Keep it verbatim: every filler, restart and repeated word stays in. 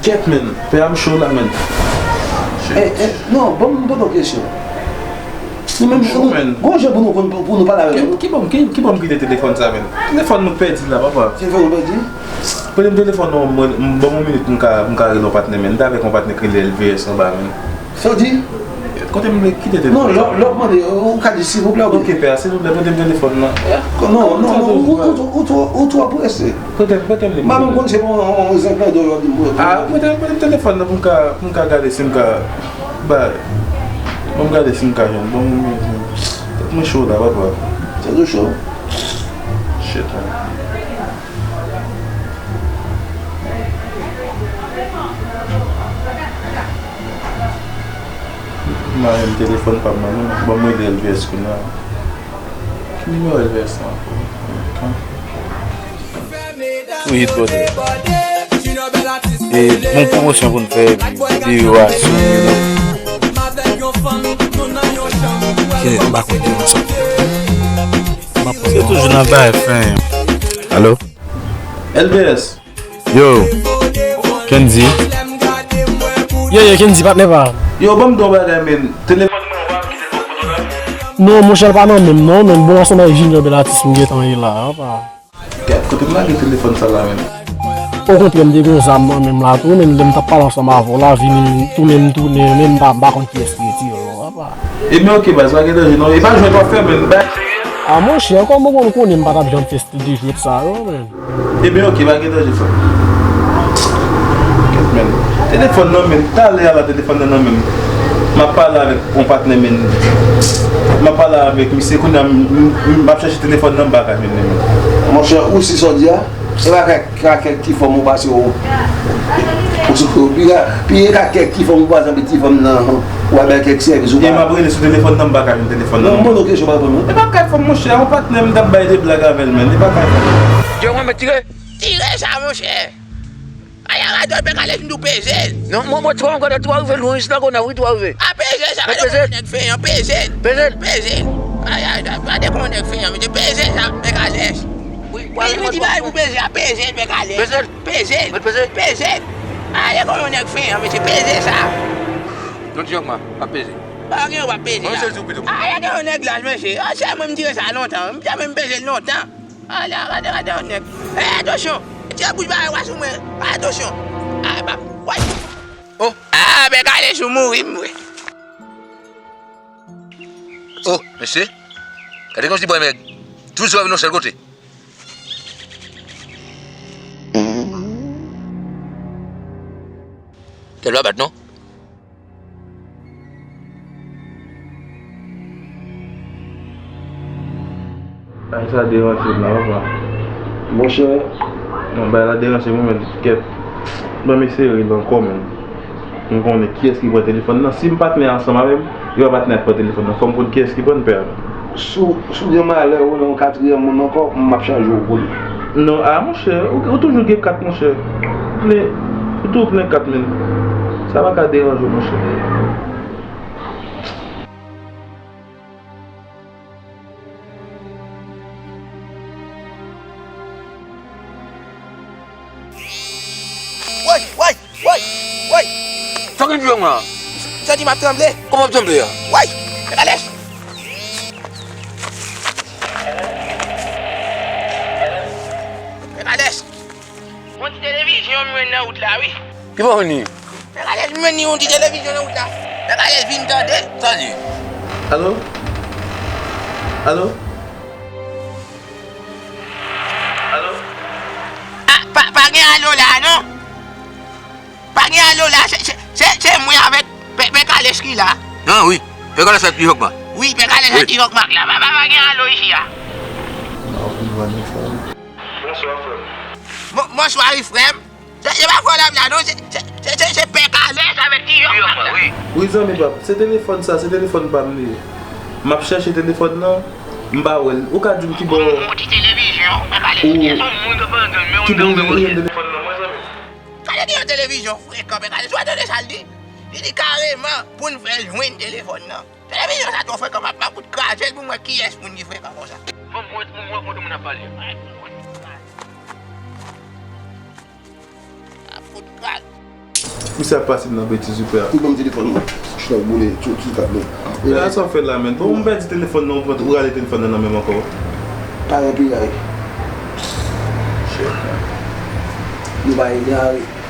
Kèt, men. Pè a, m cho la, men. Eh, eh, non, ban m poze w kesyon. Nou menm, gon jan pou nou konn, pou nou pale avè l. Ki, ki bò m, ki, ki bò m kite telefòn sa, men? Telefòn mwen pèdi la, papa. Telefòn ou pèdi? Prete m telefòn nan, mwen, m, ban m yon minit, m ka, m ka rele yon patnè, men. M te avèk yon patnè ki rele L V S anba, men. Sa w di? Kote m kite telefòn? Non, lè, lè w mande, ou ka di silvouplè, oubyen... Ok, pè, silvouplè, prete m telefòn nan. Non, non, non, ou, ou, ou, ou twò, ou twò prese. Prete m, prete m li. M pa menm konn se yon, yon, yon zèk nan do w ap di m pou yo. Ah, prete m, prete m telefòn nan pou m ka, pou m ka gade si m ka, ba, ban m gade si m ka jwenn. Bon, mwen, mwen, tèt mwen cho la, papa. Tèt ou cho? Shit, man. M pa menm telefòn pa m nan, non. Ban mwen rele L V S kounye a. Ki nimewo L V S lan ankò? Tou hit, brother. E bon pwomosyon pou n fè, epi, epi yo a sou, you know. Ok, m pa konn ki konsa. Se toujou nan bay fen. Alo? L V S. Yo, Kendy. Yo, yo, Kendy, patnè pa. Yo, ban m di w bagay, men. Telefòn mwen, w ap kite sou kote w la. Non, monchè, l pa nan menm, non, men bon, ansanm avèk Junior Belatis, m gentan ye la, apa. Gad, kote m lage telefòn sa la, men. Okontrè, m te gen zam mwen menm la, tou, men lè m t ap pale ansanm avè w la, vini, tounen m tounen, men m pa, m pa konn kiyès ki retire l, non, apa. Ebyen, ok, baz, pa gen danje, non. E pa jwèt w ap fè, men, bay serye. A, monchè, kòman w konn konnen m pa t ap janm fè stil de jwèt sa yo, men. Ebyen, ok, pa gen danje, frè. Kèt, men. Telefòn nan, men. Talè a la, telefòn nan nan men m. M ap pale avèk yon patnè, men. M ap pale avèk misye, kounye a, m, m, m ap chèche telefòn nan, m pa ka jwenn li, men. Monchè, ou si sa w di a, e pa kèk, kèk ti fòm ou pase ou. Ou sou, pi, pi, e ka kèk ti fòm ou pase anpi ti fòm nan. W ap bay kèk sèvis ou pa. M ap rele sou telefòn nan, m pa ka jwenn telefòn nan. Non, m poze w kesyon, pa reponn mwen. E pa kay fòm, monchè, yon patnè m t ap bay de blag avè l, men, e pa kay fòm. Yo, mwen, mwen tire. Tire sa, monchè. Ay, ay, ay, pè Kalèch, m di w peze l. Non, mwen, mwen, twa, mwen, twa rive, Louis, la, konn, wi, twa rive. A, peze sa, gade yon nèg fenyan, peze l. Peze l. Peze l. Ay, ay, ay, gade yon nèg fenyan, mesye, peze sa, pè Kalèch. Wi, wi, wi, di bagay pou peze a, peze l, pè Kalèch. Peze l. Peze l. Mèt peze. Peze l. Ale kon yon nèg fenyan, mesye, peze sa. Don Jòkma, pa peze. Pa gen yon pa peze la. Mwen sezi w pito. Ale gen yon nèg la, mesye. A, se mwen m tire sa lontan. M te menm peze l lontan. Ale, gade, gade yon nèg. E, atansyon. Tire bouch bagay wa sou mwen. Atansyon. A, pa, woy. Oh. A, pè Kalèch ou mouri, m vre. Oh, mesye. Gade kòmsi bwè mèg. Toujou ap nan sèl kote. Kè l pa bat non. Ay, sa deranje m la, papa. Monchè. Non, bagay la deranje m, men kèt. Ban m eseye rele ankò, men. M konnen kiyès ki pran telefòn nan. Si m patnè ansanm avè m, li pa patnè ap pran telefòn nan. Fò m konn kiyès ki pran l, pè a. Si w, si w gen malè, ou nan yon katriyèm moun ankò, m ap chanje w pou li. Non, a, monchè, ou, ou toujou gen kat, monchè. Plen, ou toujou plen kat, men. Sa pa ka deranje w, monchè. Woy, woy, woy, woy! Sa gen dlo la? Sa di m ap tranble. Kòman w ap tranble a? Woy! Pè Kalèch! Pè Kalèch! Yon ti televizyon m jwenn nan wout la, wi. Ki bò w jwenn li? Pè Kalèch, m jwenn yon ti televizyon nan wout la. Pè Kalèch, vin tande. Sa l ye? Alo? Alo? Alo? A, pa, pa gen alo la, non? Pa gen alo la, se, se, se, se mwen avèk Pè, Pè Kalèch ki la. Non, wi. Pè Kalèch ak Ti Jòkma. Wi, Pè Kalèch ak Ti Jòkma la. Pa, pa, pa gen alo isi a. Bonswa, frè m. Bon, bonswa, wi, frè m. Se, se pa frè w l ap la, non, se, se, se, se, se Pè Kalèch avèk Ti Jòkma la. Wi, zanmi pa m, se telefòn sa, se telefòn pa m li ye. M ap chèche telefòn nan, m pa wè l. Ou ka di m ki bò. Yon ti televizyon, Pè Kalèch, se yon moun k ap antann, men yon moun nan, men yon telefòn nan, mwen, zanmi. Gade gen yon televizyon frekan, Pè Kalèch, ou pa tande sa l di? Li di kareman pou n fè l jwenn telefòn nan. Televizyon sa twò frekan, m ap, m ap fout kraze l pou m wè kiyès moun ki frekan konsa. Fò m wè, fò m wè kote moun ap pale. M ap fout kraze. Misye ap pase m nan betiz wi frè. Ou ban m telefòn mwen. Chita boule, ti ti kat non. Frè, sa w fè la menm? Bon, m pèdi telefòn nan, ou rale telefòn nan nan men m ankò. Pa gen piray. Nou pa egare.